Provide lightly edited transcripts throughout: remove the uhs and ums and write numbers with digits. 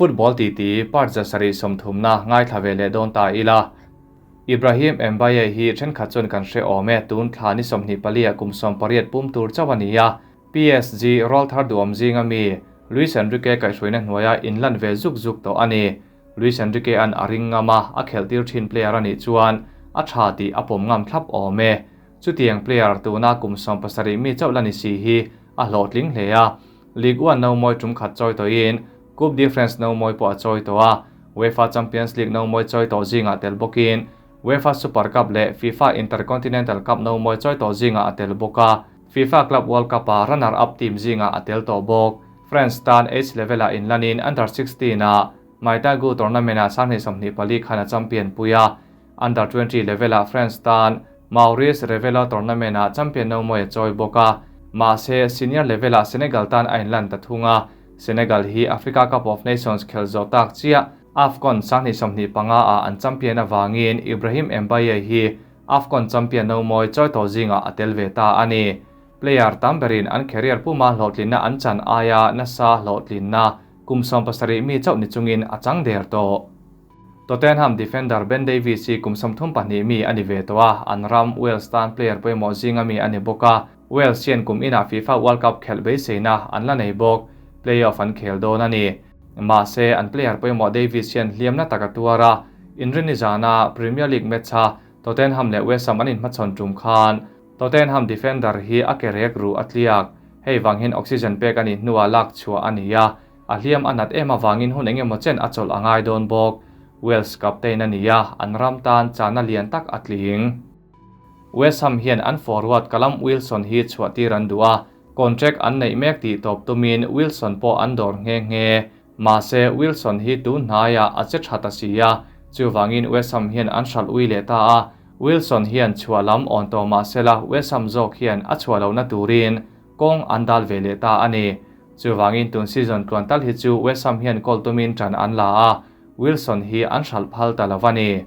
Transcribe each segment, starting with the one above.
Football titi part 730na ngaithla ve leh dawn ta ila. Ibrahim Mbaye hi thenkhat chuan kan hre awm e, tun thla ni 24 ah kum 18 pum tur chauh a ni a. PSG rawlthar duhawm zinga mi Luis Enrique kaihhruaina hnuaia inlan ve zuk zuk tawh a ni. Luis Enrique an a ring ngam a, a khelh tir thin player a nih chuan a tha tih a pawm ngam thlap awm e. Chutiang player tuna kum 17 mi chauh la ni si hi a hlawhtling hle a. Ligue 1 no mawi tum khat chawi tawhin Coupe de France no mawi pawh a chawi tawh a, UEFA Champions League no mawi chawi tawh zingah tel bawkin UEFA Super Cup leh FIFA Intercontinental Cup no mawi chawi tawh zingah a tel bawk a. FIFA Club World Cup-a runner-up team zingah a tel tawh bawk. France tan age level-ah inlanin Under 16-ah Maitagu tournament-ah 2024 khan a champion pui a. Under 20 level-ah France tan Maurice Revello tournament-ah champion no mawi a chawi bawk a. Mahse, senior level-ah Senegal tan a inlan ta thung a. Senegal hi Africa Cup of Nations khel zawh tak chiah AFCON 2025-ah an champion avangin Ibrahim Mbaye hi AFCON champion no mawi chawi tawh zingah a tel ve ta a ni. Player tam berin an career puma hlawhtlinna an chan aia nasa hlawhtlinna kum 17 mi chauh ni chungin a chang der tawh. Tottenham defender Ben Davies hi kum 32 mi a ni ve tawh a, an ram Wales tan player pawimawh zinga mi a ni bawk a. Wales hian kum inah FIFA World Cup khelh beiseina an la nei bawk, playoff an khel dawn a ni. Mahse, an player pawimawh Davies hian hliamna tak a tuar a, inrinni zana Premier League match-a Tottenham leh West Ham an inhmachhawn tum khan Tottenham defender hi a ke rek ruh a tliak. Hei vang hian oxygen pek a nih hnuah lak chhuah a ni a, a hliam a nat em avangin hun eng emaw chen a chawlh a ngai dawn bawk. Wales captain a ni a, an ram tan chana lian tak a tling. West Ham hian an forward Callum Wilson hi chhuah tir an duh a, contract an neih mek tih tawp tumin Wilson pawh an dawr nghe nghe. Mahse, Wilson hi tun hnaiah a che tha ta si a, chuvangin West Ham hian an hralh ui leh ta a. Wilson hian chhuah lam awn tawh mahsela West Ham zawk hian a chhuah lohna turin kawng an dal ve leh ta a ni. Chuvangin tun season tluan tal hi chu West Ham hian goal tumin tan an la a, Wilson hi an hralh phal ta lo a ni.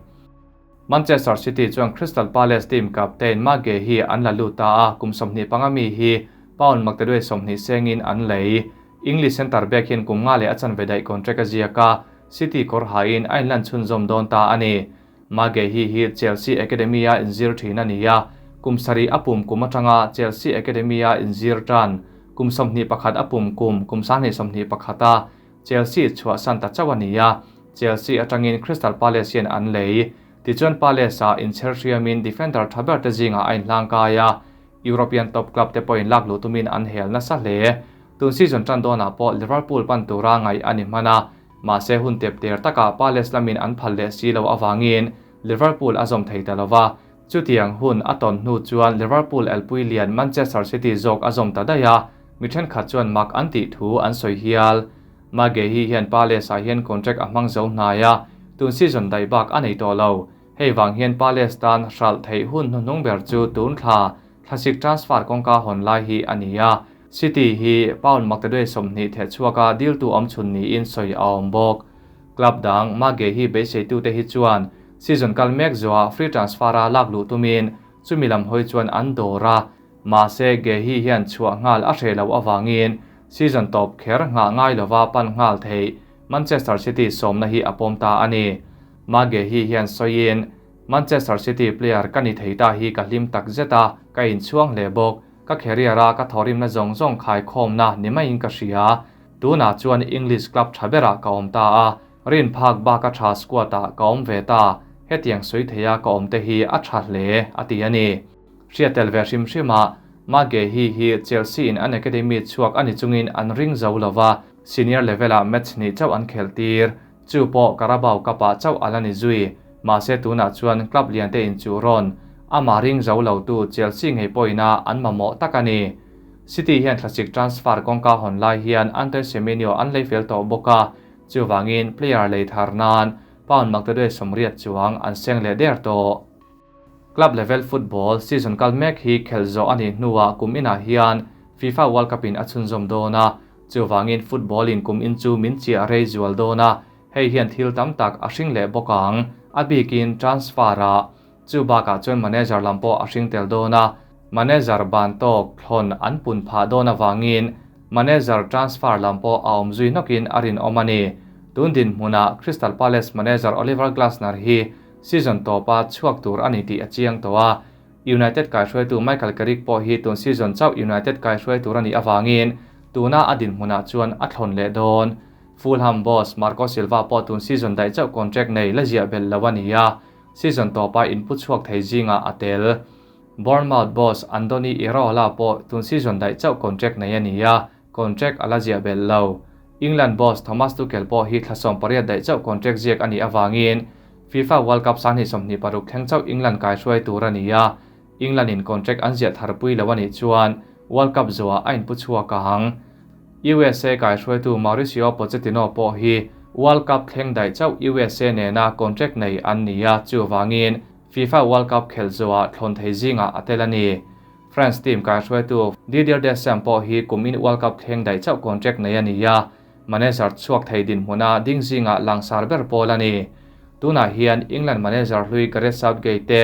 Manchester City chuan Crystal Palace team captain Marc Guehi an la lut ta a, kum 25 mi hi pound maktaduai 20 sengin an lei. English centre back hian kum nga leh a chanve daih contract a ziak a, City kawr hain a inlan chhunzawm dawn ta a ni. Marc Guehi hi Chelsea Academy-a inzir thin a ni a, kum sarih a pum kum atanga Chelsea Academy-a inzir tan, kum 21 a pum kum kum 2021 a Chelsea chhuahsan ta chauh a ni a, Chelsea atangin Crystal Palace hian an lei. Tichuan Palace-ah inchher hriamin defender tha ber te zingah a inhlang kai a, European top club te pawhin lak luh tumin an hel nasa hle. Tun season tan dawnah pawh Liverpool pan tura ngaih a ni hman a, mahse hun tep ter takah Palace lamin an phal leh si lo avangin Liverpool a zawm thei ta lova. Chutiang hun a tawn hnu chuan Liverpool elpui lian Manchester City zawk a zawm ta daih a, mi thenkhat chuan mak an tih thu an sawi hial. Marc Guehi hian Palace-ah hian contract a hmang zo hnai a, tun season daih bak a nei tawh lo. Hei vang hian Palace tan hralh theih hun hnuhnung ber chu tun thla thlasik transfer kawngka hawn lai hi a ni a. City hi pound maktaduai 20 theh chhuaka deal tu awm chhun niin sawi a awm bawk. Club dang Marc Guehi beiseitute hi chuan season kal mek zuah free transfer-a lak luh tumin chumi lam hawi chuan an dawr a, mahse Guehi hian chhuah nghal a hreh loh avangin season tawp kher nghah ngai lova pan nghal theih Manchester City sawmna hi a pawm ta a ni. Marc Guehi hian sawiin, Manchester City player ka ni thei ta hi ka hlim tak zet a, ka inchhuang hle bawk. Ka career-a ka thawrimna zawng zawng khai khawmna ni maiin ka hria. Tunah chuan English club tha berah ka awm ta a, rin phak bak a tha squad-ah ka awm ve ta, hetiang sawi theia ka awm te hi a tha hle, a ti a ni. Hriat tel ve hrim hrimah Marc Guehi hi Chelsea-in an academy chhuak a ni chungin an ring zo lova, senior level-ah match hnih chauh an khel tir. Chu pawh Carabao Cup-ah chauh a la ni zui. Mahse tunah chuan club lian te inchuh rawn. Amah ring zo lo tu Chelsea ngei pawhina an mamawh tak a ni. City hian thlasik transfer kawngka hawn lai hian Antoine Semenyo an lei fel tawh bawk a, chuvangin player lei thar nan pound maktaduai 80 chuang an seng leh der tawh. Club level football season kal mek hi khel zawh a nih hnuah kum inah hian FIFA World Cup in a chhunzawm dawn a, chuvangin football in kum in chu min chiah rei zual dawn a, hei hian thil tam tak a hring leh bawk ang, a bikin transfer a. Chu bakah chuan manager lam pawh a hring tel dawn a, manager ban tawk thlawn an pun phah dawn avangin manager transfer lam pawh a awm zui nawkin a rinawm a ni. Tun dinhmunah Crystal Palace manager Oliver Glasner hi season tawpa chhuak tur a ni tih a chiang tawh a, United kaihruaitu Michael Carrick pawh hi tun season chauh United kaihruai tur a nih avangin tuna a dinhmunah chuan a thlawn leh dawn. Fulham boss Marco Silva pawh tun season daih chauh contract nei la ziah belh lo a ni a, season tawpa inpu chhuak thei zingah a tel. Bournemouth boss Andoni Iraola pawh tun season daih chauh contract nei a ni a, contract a la ziah belh lo. England boss Thomas Tuchel pawh hi thla 18 daih chauh contract ziak a nih avangin FIFA World Cup 2026 thleng chauh England kaihruai tur a ni a, England in contract an ziah tharpui lo a nih chuan World Cup zawhah a inpu chhuak ang. USA kaihruaitu Mauricio Pochettino pawh hi World Cup thleng daih chauh USA nena contract nei an ni a, chuvangin FIFA World Cup khelh zawhah thlawn thei zingah a tel a ni. France team kaihruaitu Didier Deschamps pawh hi kumin World Cup thleng daih chauh contract nei a ni a, manager chhuak thei dinhmuna ding zingah langsar ber pawl a ni. Tunah hian England manager hlui Gareth Southgate te,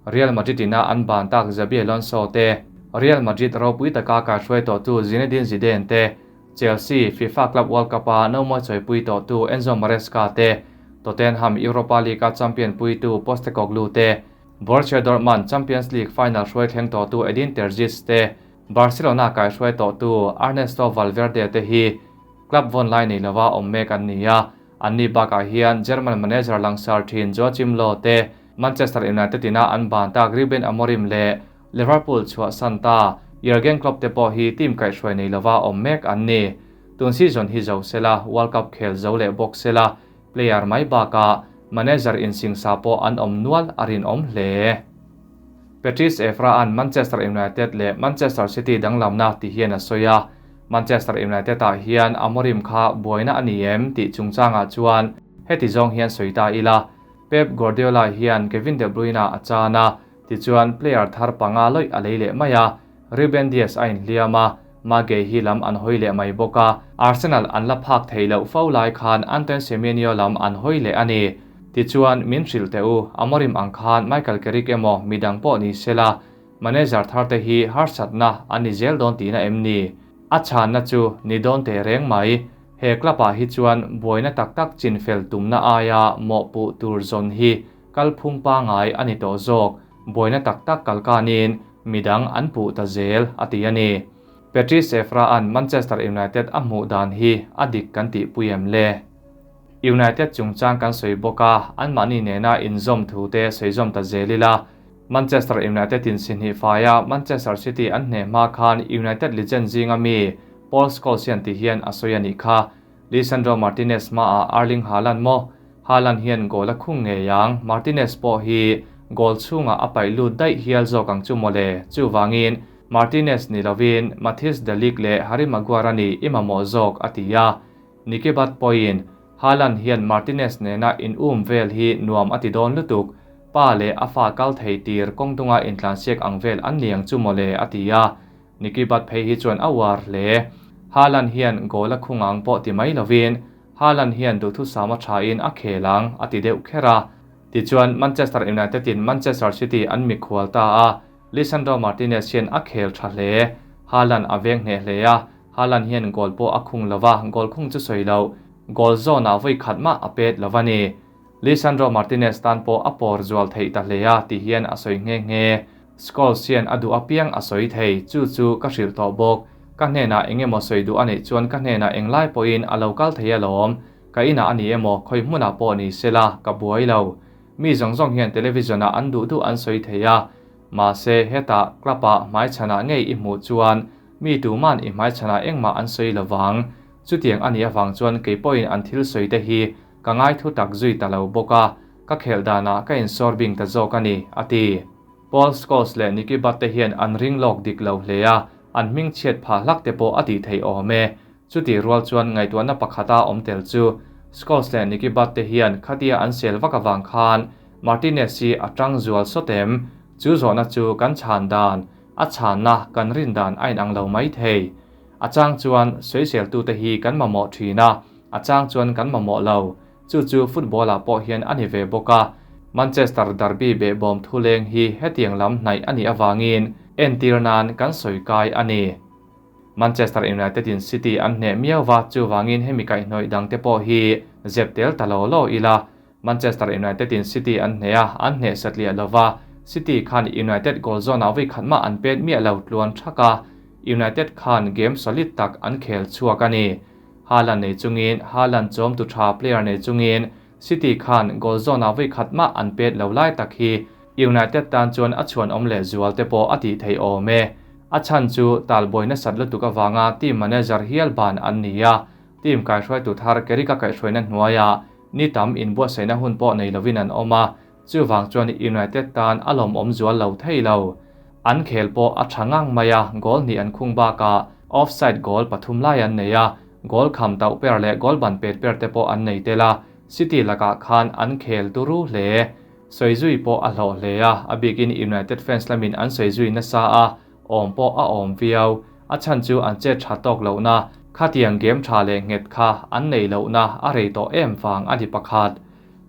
Real Madrid ina an ban tak Xabi Alonso te, Real Madrid ropui taka kaihruai tawhtu Zinedine Zidane te, Chelsea FIFA Club World Cup-a nomawi chawipui tawhtu Enzo Maresca te, Tottenham Europa League-a champion puitu Postecoglou te, Borussia Dortmund Champions League final hruai thleng tawhtu Edin Terzic te, Barcelona kaihruai tawhtu Ernesto Valverde te hi club vawn lai nei lova awm mek an ni a. Anni bakah hian German manager langsar thin Joachim Low te, Manchester United ina an ban tak Ruben Amorim leh Liverpool chhuahsan ta Jurgen Klopp te pawh hi team kaihhruai nei lova awm mek an ni. Tun season hi zo sela, World Cup khel zo leh bawk sela, player mai bakah manager insingsa pawh an awm nual a rinawm hle. Patrice Evra an Manchester United leh Manchester City danglamna ti hian a sawi a, Manchester United ah hian Amorim kha buaina a ni em tih chungchangah chuan heti zawng hian sawi ta ila, Pep Guardiola hian Kevin De Bruyne a chan a, tichuan player thar panga lawih a lei leh mai a, Ruben Dias a inhliam a, Maguey hi lam an hawi leh mai bawk a, Arsenal an la phak thei loh fo lai khan Antoine Semenyo lam an hawi leh a ni. Tichuan, min hrilh teh u, Amorim ang khan Michael Carrick emaw midang pawh ni sela, manager thar te hi harsatna an ni zel dawn tihna em ni? A chhanna chu ni dawn teh reng mai. He club ah hi chuan buaina tak tak chinfel tumna aia mawhpuh tur zawn hi kalphung pangai a ni tawh zawk, buaina tak tak kalkanin midang an puh ta zel, a ti a ni. Patrice Evra-a'n Manchester United a hmuh dan hi a dik kan tihpui em le? United chungchang kan sawi bawk a, anmahni nena inzawm thu te sawi zawm ta zel ila. Manchester United in sihnih faia Manchester City an hneh hma khan United legend zinga mi Paul Scholes hian ti hian a sawi a nih kha. Lisandro Martinez hmaah Erling Haaland maw? Haaland hian goal a khung ngei ang, Martinez pawh hi goal chhungah a paih lut daih hial zawk ang chu mawle. Chuvangin, Martinez ni lovin Matthijs de Ligt leh Harry Maguire a ni i mamawh zawk, a ti a. Nicky Butt pawhin, Haaland hian Martinez nena in um vel hi nuam a ti dawn lutuk, pa leh a fa kal thei tir kawng dunga intlansiak ang vel an ni ang chu mawle, a ti a. Nicky Butt phei hi chuan a uar hle. Haaland hian goal a khung ang pawh ti mai lovin, Haaland hian duhthusam a thain a khel ang, a ti deuh kher a. Tichuan, Manchester United in Manchester City an mikhual ta a, Lisandro Martinez hian a khel tha hle. Haaland a veng hneh hle a, Haaland hian goal pawh a khung lo va, goal khung chu sawi lo, goal zawn ah vawi khat mah a pet lo a ni. Lisandro Martinez tan pawh a pawr zual theih ta hle a ti hian a sawi nghe nghe. Scholes hian a duh apiang a sawi thei, chu chu ka hrilh tawh bawk. Ka hnenah eng emaw sawi duh a neih chuan ka hnenah englai pawhin a lo kal thei alawm. Ka inah a ni emaw, khawi hmunah pawh ni sela, ka buai lo. Mi zawng zawng hian television ah an duh duh an sawi thei a, mahse hetah club ah hmaichhanah ngei i hmuh chuan Mi tuman i hmaichhanah engmah an sawi lo vang. Chutiang a nih avang chuan kei pawhin an thil sawi te hi ka ngaithu tak zui ta lo bawk a, ka khelh danah ka insawr bing ta zawk a ni, a ti. Paul Scholes leh Nicky Butt te hian an ring lawk dik lo hle a, an hming chhiat phah hlak te pawh a tih theih awm e. Chutih rual chuan ngaihtuahna pakhata awm tel chu Scholes leh Nicky Butt te hian khatia an sel vak avang khan Martinez hi a tang zual sawt em? Chu zawhna chu kan chhan dan A chhanna kan rin dan a inang lo mai thei. A chang chuan sawiseltute hi kan mamawh thin a, a chang chuan kan mamawh lo. Chu chu football-ah pawh hian a ni ve bawk a. Manchester derby behbawm thuleng hi hetiang lam hnaih a nih avangin entir nan kan sawi kai a ni. Manchester United-in City an hneh miau va, chuvangin hemi kaihhnawih dangte pawh hi Zep tel ta lo lo ila, Manchester United in City an hneh a, an hneh satliah lova, City khan United goal zawnah vawi khat mah an pet miah lo tluan thak a, United khan game solid tak an khel chhuak a ni. Haaland nei chungin, Haaland chawm tu tha player nei chungin City khan goal zawnah vawi khat mah an pet lo lai tak hi United tan chuan a chhuan awm leh zual te pawh a tih theih awm e. A chhan chu talbuai nasat lutuk avanga team manager hial ban an ni a, team kaihruaitu thar Carrick-a kaihhruaina hnuaiah ni tam inbuatsaihna hun pawh nei lovin an awm a, chuvang chuan United tan a lawmawm zual lo thei lo. An khel pawh a tha ngang mai a, goal hnih an khung bakah offside goal pathum lai an nei a, goal kham tauh per leh goal ban pet per te pawh an nei tel a, City lakah khan an khel turu hle. Sawizui pawh a hlawh hle a, a bikin United fans lamin an sawizui nasa a, awm pawh a awm viau. A chhan chu an chet tha tawk lohna, khatiang game tha leh nghet kha an nei lohna a rei tawh em vang a ni pakhat.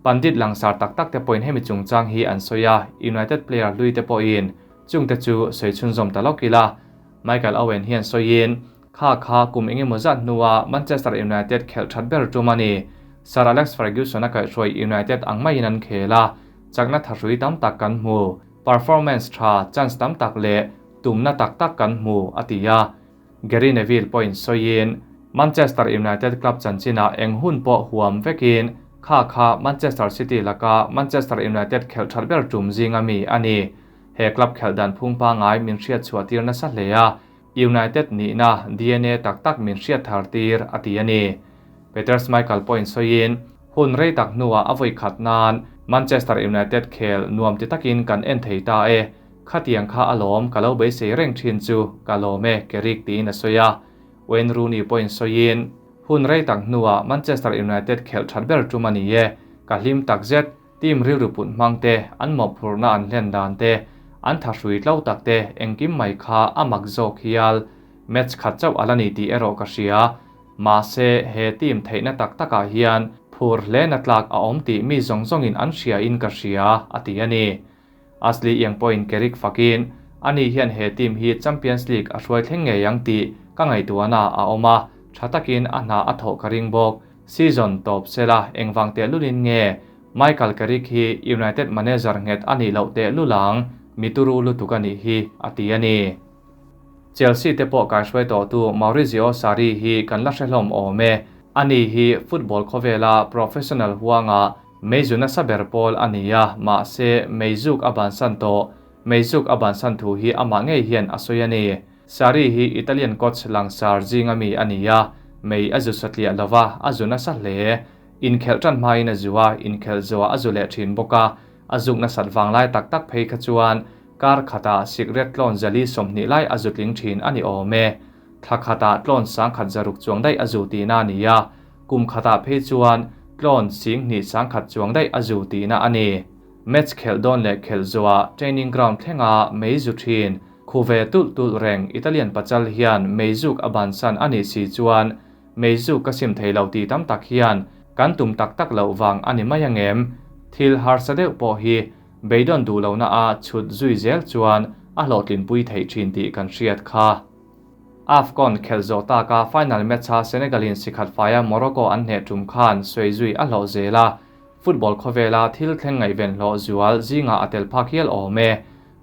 Pandit langsar tak tak te pawhin hemi chungchang hi an sawi a, United player hlui te pawhin chungte chu sawi chhunzawm ta lawk ila. Michael Owen hian sawiin, Kha kha kum engemaw zat hnua Manchester United khelh that ber tum a ni. Sir Alex Ferguson a kaihhruai United ang maiin an khel a, chakna thahrui tam tak kan hmu. Performance tha, chance tam tak leh tumna tak tak kan hmu, a ti a. Gary Neville pawhin sawiin, Manchester United club chanchinah eng hun pawh huam vekin kha kha Manchester City laka Manchester United khelh that ber tum zinga mi a ni. He club khelh dan phung pangngai min hriat chhuah tir nasa hle a, United nihna dna tak tak min hriat thar tir, a ti a ni. Peter Schmeichel pawhin sawiin, Hun rei tak hnuah a vawi khat nan Manchester United khel nuam ti takin kan en thei ta e. Khatiang kha a lawm ka lo beisei reng thin chu ka lawm e, Carrick tiin a sawi a. Wayne Rooney pawhin sawiin, Hun rei tak hnuah Manchester United khelh that ber tum a ni e, ka hlim takzet. Team rilru put hmang te, an mawhphurhna an hlen dan te, an thahrui tlo tak te engkim mai kha a mak zawk hial. Match khat chauh a la ni tih erawh ka hria. Mahse, he team theihna tak takah hian phur hlena tlak a awm tih mi zawng zawngin an hria in ka hria, a ti a ni. Ashley Young pawhin Carrick fakin, Ani hian he team hi Champions League a hruai thleng ngei ang tih ka ngaihtuahna a awm a, tha takin a hna a thawh ka ring bawk. Season tawp sela engvang tehlulin nge Michael Carrick hi United manager nghet a nih loh tehlul ang, mi turu lutuk a nih hi, a ti a ni. Chelsea te pawh kaihruai tawhtu Maurizio Sarri hi kan la hre hlawm awm e. Ani hi football khawvela professional huanga meizu nasa ber pawl a ni a, mahse meizuk a bansan tawh. Meizuk a bansan thu hi amah ngei hian a sawi a ni. Sarri hi Italian coach langsar zinga mi a ni a, mei a zu satliah lo va, a zu nasa hle. Inkhelh tan hmain a zu a, inkhelh zuah a zu leh thin bawk a, a zuk nasat vang lai tak tak phei kha chuan kar khatah sikret tlawn zali 20 lai a zu tling thin a ni awm e. Thla khatah tlawn sangkhat zaruk chuang daih a zu tihna a ni a, kum khatah phei chuan tlawn 20 sangkhat chuang daih a zu tihna a ni. Match khelh dawn leh khelh zuah training ground thlenga mei zu thin, khu ve tulh tulh reng Italian pachal hian mei zuk a bansan a nih si chuan mei zuk ka sim thei lo tih tam tak hian kan tum tak tak loh vang a ni mai angem? Thil harsa deuh pawh hi beidawn duh lohna a chhut zui zel chuan a hlawhtlinpui theih thin tih kan hriat kha. AFCON khelh zawh taka final match-a Senegal-in sikhat faia Morocco an hneh tum khan sawi zui a hlawh zel a, Football khawvela thil thleng ngaihven hlawh zual zingah a tel phak hial awm e.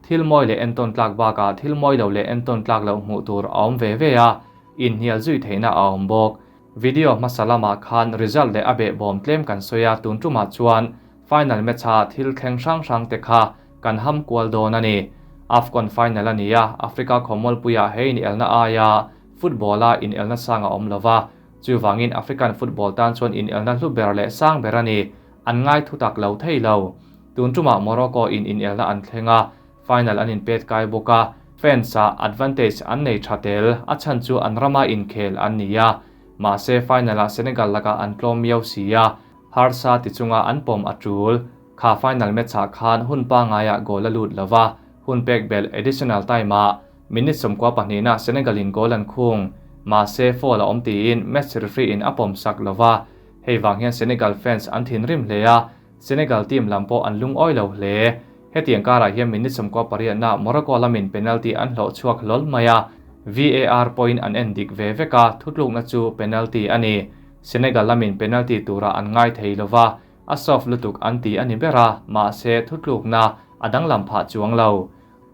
Thil mawi leh entawn tlak bakah thil mawi lo leh entawn tlak loh hmuh tur a awm ve ve a, inhnial zui theihna a awm bawk. Video hmasa lamah khan result leh a behbawm tlem kan sawi a, tun tumah chuan final match-a thil thleng hrang hrang te kha kan ham kual dawn a ni. AFCON final a ni a, Africa khawmualpuiah he inelna aia football-a inelna sang a awm lova, Chuvangin African football tan chuan inelna hlu ber leh sang ber a ni. An ngai thu tak lo thei lo. Tun tumah Morocco in inelna an thleng a, final an inpet kai bawk a, fans ah advantage an nei tha tel, a chhan chu an rama inkhel an ni a. Mahse final ah Senegal lakah an tlawm miau si a, harsa ti chunga an pawm a tul. Kha final match ah khan hun pangaiah goal a lut lova, hun pek belh additional time ah Minute 12 na Senegal in goal an khung, mahse foul a awm tiin match referee in a pawm sak lova, hei vang hian Senegal fans an thinrim hle a, Senegal team lam pawh an lungawi lo hle. Hetiang karah hian minute 18 na Morocco lamin penalty an hlawh chhuak hlawl mai a, VAR pawhin an en dik ve vek a, thutlukna chu penalty a ni. Senegal lamin penalty turah an ngai thei lova, a soft lutuk an ti a ni ber a, mahse thutlukna a danglam phah chuang lo.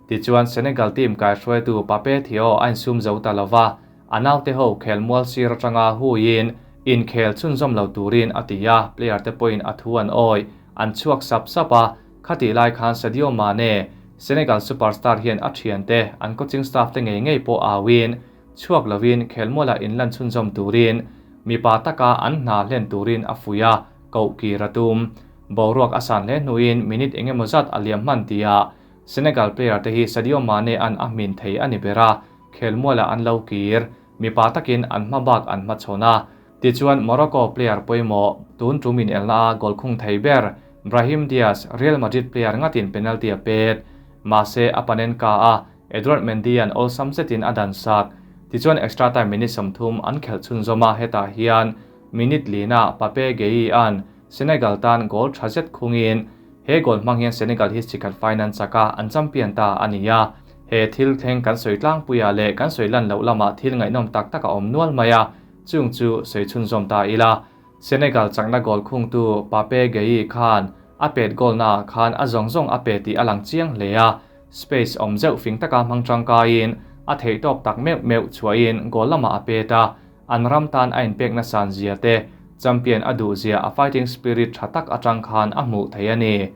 Tichuan Senegal team kaihruaitu Pape Thiaw a insum zo ta lova, a naute ho khelmual sir atanga huiin inkhel chhunzawm lo turin a ti a, player te pawhin a thu an awih, an chhuak sap sap a, khatih lai khan Sadio Mane, Senegal superstar hian a thiante, an coaching staff te ngei ngei pawh auin, Chhuak lovin khelmualah inlan chhunzawm turin mipa taka an hna hlen turin a fuih a, koh kir a tum. Boruak a san hle hnuin minute eng emaw zat a liam hman tia Senegal player te hi Sadio Mane an a hmin thei a ni ber a, khelmualah an lo kir. Mipa takin an hma bak an hmachhawn a. Tichuan Morocco player pawimawh tun tum inelna a goal khung thei ber Brahim Diaz, Real Madrid player ngatin penalty a pet. Mahse a Panenka a Edouard Mendy-a'n awlsam zetin a dan sak. Tichuan extra time minute 30 an khelh chhunzawm a, hetah hian minute lina Pape Gueye-a'n Senegal tan goal tha zet khungin he goal hmang hian Senegal hi sikhat faiin an chak a, an champion ta a ni a. He thil thleng kan sawi tlangpuiah leh kan sawi lan loh lamah thil ngaihnawm tak tak a awm nual mai a, chung chu sawi chhunzawm ta ila. Senegal chakna goal khungtu Pape Gueye khan a pet goal naah khan a zawng zawng a pe tih a lang chiang hle a, space awm zeuh fing taka hmang tangkaiin a theihtawp tak meuh meuh chhuahin goal lamah a pet a, an ram tan a inpekna san zia te, champion a duh zia a fighting spirit tha tak atang khan a hmuh thei a ni.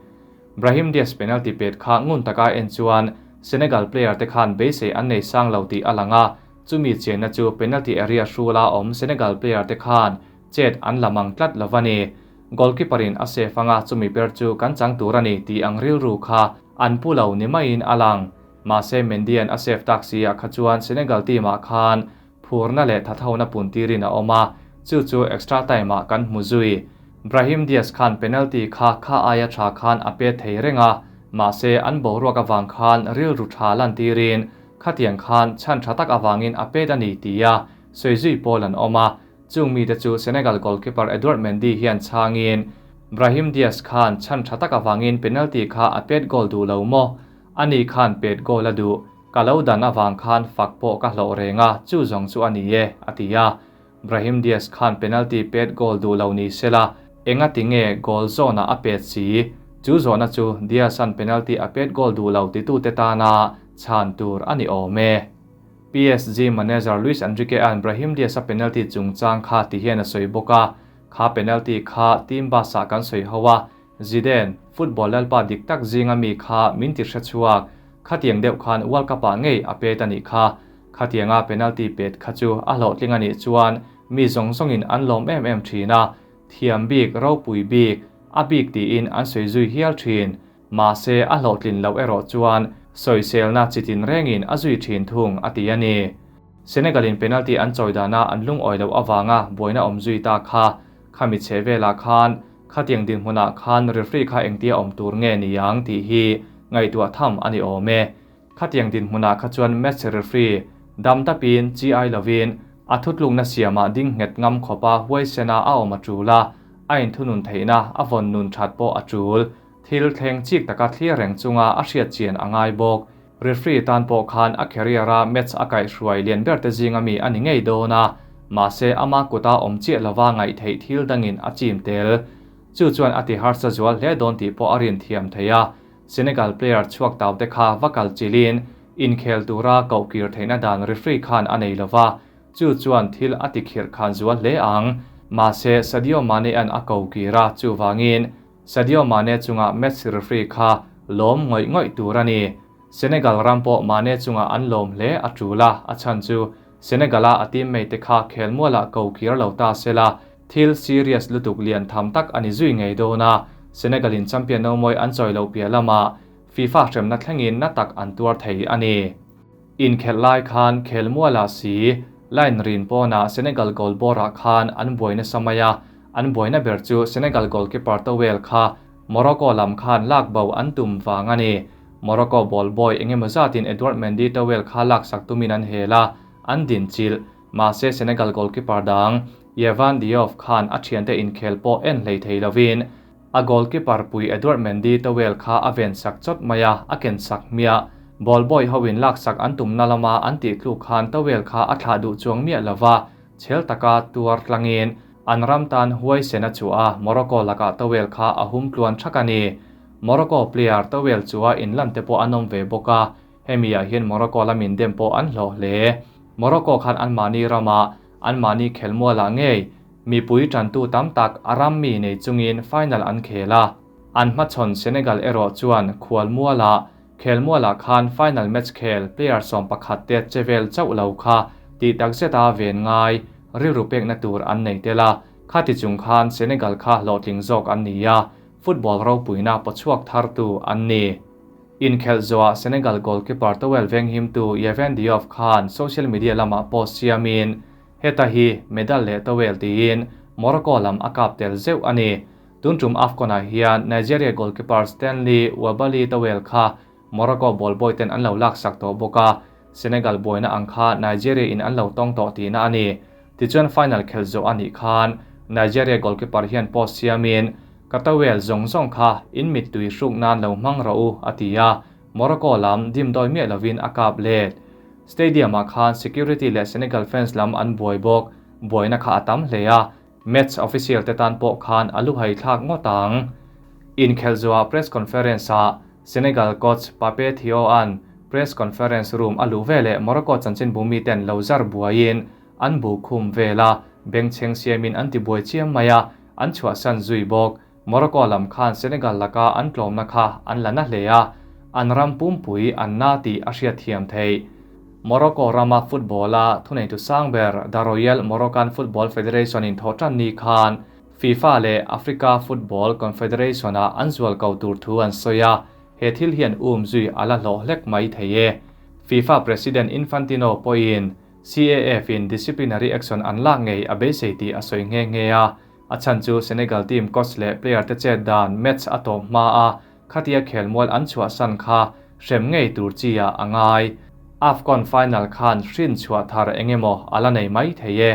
Brahim Diaz penalty pet kha ngun taka en chuan Senegal player te khan beisei an nei sang lo tih a lang a, Chumi chenna chu penalty area hrula awm Senegal player te khan chet an la mang tlat lo a ni. Goalkeeper in a save anga chumi ber chu kan chang tur a ni tih ang rilru kha an pu lo ni maiin a lang. Mahse Mendy-a'n a save tak si ah kha chuan Senegal team ah khan phurna leh thathona pun tirin a awm a, chu chu extra time ah kan hmu zui. Brahim Diaz khan penalty kha kha aia tha khan a pet thei reng a, mahse an boruak avang khan rilru tha lantirin Khatiang khan chhan tha tak avangin a pet a ni tia sawi zui pawl an awm a, chung mite chu Senegal goalkeeper Edouard Mendy hian chhangin Brahim Diaz khan chhan tha tak avangin penalty kha a pet goal duh lo maw? Ani khan pet goal a duh, ka lo dan avang khan fak pawh ka hlawh reng a, chu zawng chu a ni e, a ti a. Brahim Diaz khan penalty pet goal duh lo ni sela, enga ti nge goal zawnah a pet si? Chu zawhna chu Diaz-a'n penalty a pet goal duh lo titute tana chhan tur a ni awm e. PSG manager Luis Enrique-a'n Brahim Diaz-a penalty chungchang kha ti hian a sawi bawk a, Kha penalty kha team bus-ah kan sawi ho a, Zidane, football lalpa dik tak zinga mi kha min ti hre chhuak. Khatiang deuh khan World Cup-ah ngei a pet a nih kha. Khatianga penalty pet kha chu a hlawhtling a nih chuan mi zawng zawngin an lawm em em thin a, thiam bik, ropui bik, a bik tiin an sawi zui hial thin. Mahse a hlawhtlin loh erawh chuan sawiselna chi tin rengin a zui thin thung a ti a ni. Senegal-in penalty an chawi dana an lungawi loh avanga buaina awm zui ta kha khami chhe velah khan Khatiang dinhmunah khan referee kha engtia awm tur nge ni ang tih hi ngaihtuah tham a ni awm e. Khatiang dinhmunah kha chuan match referee dam dapin chi ai lovin a thutlukna siamah ding nghet ngam khawpa huaisena a awm a tul a, a inthunun theihna a vawn nun that pawh a tul. Thil thleng chik taka thlir reng chunga a hriat chian a ngai bawk. Referee tan pawh khan a career-a match a kaihhruai lian ber te zinga mi a ni ngei dawn a, mahse ama kuta awm chiah lova ngaih theih thil dangin a chim tel. Chu chuan a ti harsa zual hle dawn tih pawh a rin thiam thei a, Senegal player chhuak tau te kha va kal chilin inkhel tura koh kir theihna dan referee khan a nei lova, chu chuan thil a ti khirh khan zual hle ang. Mahse Sadio Mane-a'n a ko kir a, chuvangin Sadio Mane chunga match referee kha lawm ngawih ngawih tur a ni. Senegal ram pawh Mane chunga an lawm hle a tul a, a chhan chu Senegal-a a teammate te kha khelmualah ko kir lo ta se la, thil serious lutuk lian tham tak a ni zui ngei dawn a, Senegal-in champion nomawi an chawi loh piah lamah FIFA hremna thlengin na tak an tuar thei a ni. Inkhelh lai khan khelmualah si line rin pawnah Senegal goal bawrah khan an buai nasa mai a, an buaina ber chu Senegal goalkeeper towel kha Morocco lam khan lak bo an tum vang a ni. Morocco ball boy engemaw zatin Edouard Mendy towel kha laksak tumin an hel a, an din chilh. Mahse Senegal goalkeeper dang Yehvan Diouf khan a thiante inkhel pawh en hlei thei lovin A goalkeeper pui Edouard Mendy towel kha a ven sak chawt mai a, a ken sak hmiah. Ball boy ho in lak sak an tumna lama an tih tluk khan towel kha a thlah duh chuang miah lo va, chhel taka tuar tlangin An ram tan huaisen a chhuah a, Morocco lakah towel kha a hum tluan thak a ni. Morocco player towel chua inlan te pawh an awm ve bawk a, hemi ah hian Morocco lamin dem pawh an hlawh hle. Morocco khan anmahni ramah, anmahni khelmualah ngei mipui tantu tam tak a ram mi nei chungin final an khel a. An hmachhawn Senegal erawh chuan khualmualah, khelmualah khan final match khel player 11 te che vel chauh lo kha tih takzeta ven ngai rilru pekna tur an nei tel a. Khati chung khan Senegal kha hlawhtling zawk an ni a, football ropuina pawchhuak thartu an ni. Inkhelh zawhah Senegal goalkeeper towel venghimtu Yehvann Diouf khan social media lamah post siamin heta hi medal leh towel tiin Morocco lam a kap tel zeuh a ni. Tun tum AFCON-ah hian Nigeria goalkeeper Stanley Nwabali towel kha Morocco ball boy ten an lo laksak tawh bawk a, Senegal buaina ang kha Nigeria in an lo tawng tawh tihna a ni. Tichuan final khelh zawh a nih khan Nigeria goalkeeper hian post siamin Ka towel zawng zawng kha in mittui hruk nan lo hmang rawh u a ti a, Morocco lam dimdawi miah lovin a kap let. Stadium-ah khan security leh Senegal fans lam an buai bawk, buaina kha a tam hle a, Match official te tan pawh khan a luhai thlak ngawt ang. Inkhelh zawhah press conference-ah Senegal coach Pape Thiaw-a'n press conference room a luh veleh Morocco chanchinbu miten lo zar buaiin an bu khum vel a, bengchheng siamin an tibuai chiam mai a, an chhuahsan zui bawk. Morocco lam khan Senegal laka an tlawmna kha an la na hle a, an ram pumpui an na tih a hriatthiam theih. Morocco rama football-a thuneitu sang ber The Royal Moroccan Football Federation in thawh tan ni khan FIFA leh Africa Football Confederation-ah an zual ko tur thu an sawi a, he thil hian um zui a la hlawh hlek mai thei e. FIFA President Infantino pawhin CAF in disciplinary action an lak ngei a beisei tih a sawi nghe nghe a, a chhan chu Senegal team coach leh player te chet dan match a tawp hma a, khatia khelmual an chhuahsan kha hrem ngei tur chi ah a ngai. AFCON final khan hrin chhuah thar eng emaw a la nei mai thei e.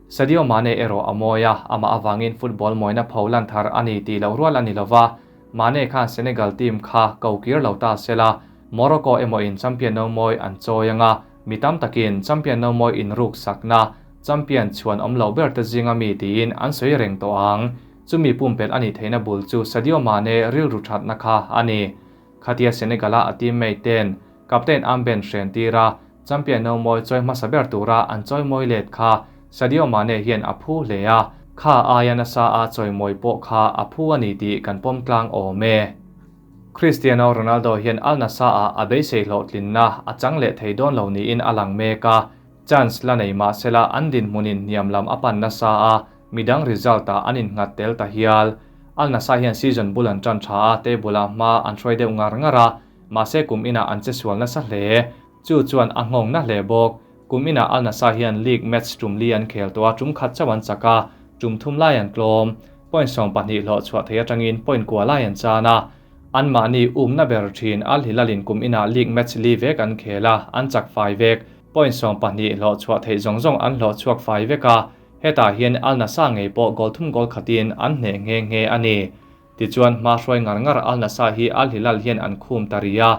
Sadio Mane erawh a mawi a, amah avangin football mawina pho lan thar a ni tih loh rual a ni lova, Mane khan Senegal team kha ko kir lo ta sela, Morocco emaw in champion no mawi an chawi anga, mi tam takin champion no mawi inruk sakna champion chhuan awm loh ber te zinga mi tiin an sawi reng tawh ang. Chumi pumpelh a nih theihna bul chu Sadio Mane rilru thatna kha a ni. Khatia Senegal-a a teammate ten captain armband hren tir a, champion no mawi chawi hmasa ber tura an chawi mawi let kha Sadio Mane hian a phu hle a, kha aia nasa a chawi mawi pawh kha a phu a ni tih kan pawm tlang awm e. Cristiano Ronaldo hian Al Nassr-ah a beisei hlawhtlinna a chang leh thei dawn lo niin a lang mek a, chance la nei mahsela an dinhmunin hniam lam a pan nasa a, midang result ah an innghat tel ta hial. Al Nassr hian season bul an tan tha a, table ah hma an hruai deuh ngar ngar a, mahse kum inah an che sual nasa hle. Chu chuan a nghawng na hle bawk. Kum inah Al Nassr hian league match tum li an khel tawh a, tum khat chauh an chak a, tum thum lai an tlawm. Point 12 hlawh chhuah thei atangin point kua lai an chan a. Anmahni umna ber thin Al Hilal in kum inah league match li vek an khel a, an chak fai vek. Point 12 hlawh chhuah theih zawng zawng an hlawh chhuak fai vek a, hetah hian Al Nassr ngei pawh goal thum goal khatin an hneh nghe nghe a ni. Tichuan hma hruai ngar ngar Al Nassr hi Al Hilal hian an khum ta ri a,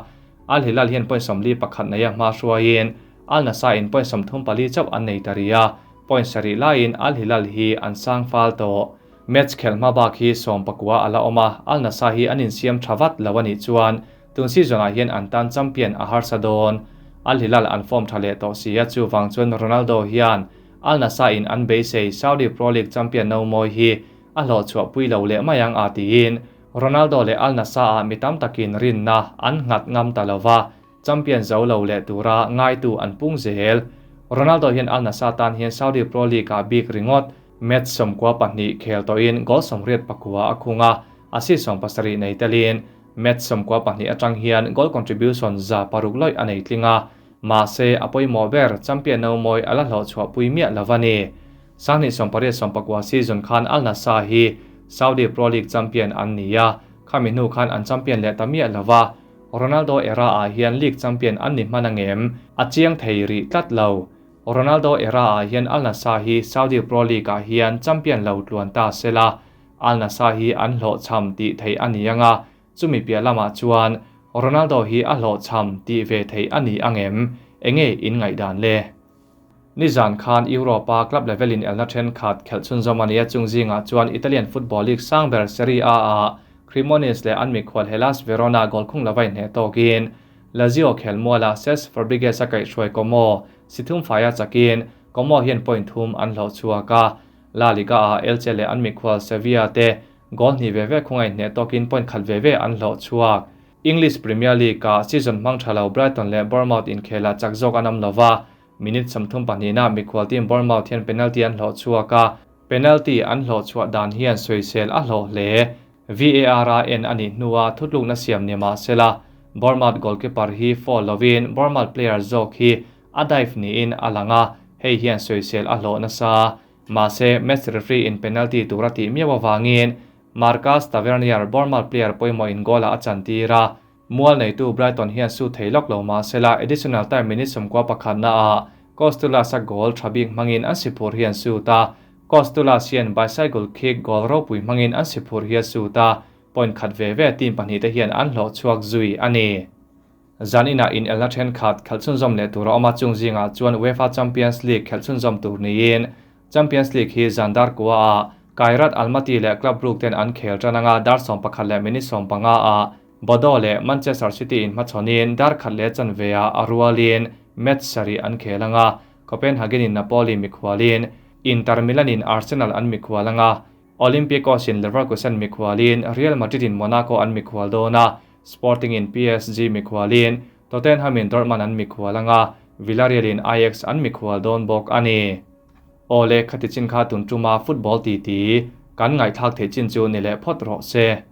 Al Hilal hian point 41 neia hma hruaiin Al Nassr in point 34 chauh an nei ta ri a, point 7 laiin Al Hilal hi an sang fal tawh. Match khelh hma bak hi 19 a la awm a, Al Nassr hi an insiam tha vat lo a nih chuan tun season ah hian an tan champion a harsa dawn. Al Hilal an form tha leh tawh si a, chuvang chuan Ronaldo hian Al Nassr in an beisei Saudi Pro League champion no mawi hi a hlawh chhuah pui lo leh mai ang a tiin Ronaldo leh Al Nassr ah mi tam takin rinna an nghat ngam ta lova, champion zo lo leh tura ngaitu an pung zel. Ronaldo hian Al Nassr tan hian Saudi Pro League ah bik ringawt match 92 khel tawhin goal 89 a khung a, assist 70 nei telin match 92 atang hian goal contribution 600 lawih a nei tling a, mahse a pawimawh ber champion no mawi a la hlawh chhuah pui miah lova ni. 1980-90 season khan Al Nassr hi Saudi Pro League champion an ni a, khami hnu khan an champion leh ta miah lova. Ronaldo era ah hian league champion an ni hman angem a chiang thei rih tlat lo. Ronaldo era ah hian Al Nassr hi Saudi Pro League ah hian champion lo tluan ta sela, Al Nassr hi an hlawh cham tih theih a ni anga, chumi piah lamah chuan Ronaldo hi a hlawh cham tih ve theih a ni angem, enge in ngaih dan le? Nizan khan Europe-a club level in elna thenkhat khelh chhunzawm a ni a, chung zingah chuan Italian football league sang ber Serie A-ah Cremonese leh an mikhual Hellas Verona goal khung lova inhneh tawkin Lazio khelmualah Cesc Fabregas a kaihhruai Como si thum faia chakin Como hian point thum an hlawh chhuak a, La Liga-ah Elche leh an mikhual Sevilla te goal hnih ve ve khunga inhneh tawkin point khat ve ve an hlawh chhuak. English Premier League-ah season hmang tha lo Brighton leh Bournemouth inkhelah chak zawk an awm lova, Minute 32 ah mikhual team Bournemouth hian penalty an hlawh chhuak a, penalty an hlawh chhuah dan hian sawisel a hlawh hle. VAR a en a nih hnua thutlukna siam ni mah sela, Bournemouth goalkeeper hi foul lovin Bournemouth player zawk hi a dive niin a lang a, hei hian sawisel a hlawh nasa. Mahse, match referee in penalty tur a tih miau avangin Marcus Tavernier Bournemouth player pawimawhin goal-ah a chantir a, Mual neitu Brighton hian su thei lawk lo mah sela additional time minute 11 naah Kostoulas-a goal tha bik hmangin an si phur hi an sut a, Kostoulas hian bicycle kick goal ropui hmangin an si phur hi a sut a, point khat ve ve team pahnihte hian an hlawh chhuak zui a ni. Zaninah inelna thenkhat khelh chhunzawm leh tur a awm a, chung zingah chuan UEFA Champions League khelh chhunzawm tur niin Champions League hi zan dar kua ah Kairat Almaty leh Club Brugge ten an khel tan anga dar 11 leh minute 15 ah Bordeaux leh Manchester City in hmachhawnin dar khat leh chanve ah a rualin match sarih an khel anga Copenhagen in Napoli mikhualin Inter Milan in Arsenal an mikhual anga Olympiacos in Leverkusen mikhualin Real Madrid in Monaco an mikhual dawn a, Sporting in PSG mikhualin Tottenham in Dortmund an mikhual anga Villarreal in Ajax an mikhual dawn bawk a ni. Awle, khati chin kha tun tuma football titi kan ngaihthlak theih chin chu ni leh phawt rawh se.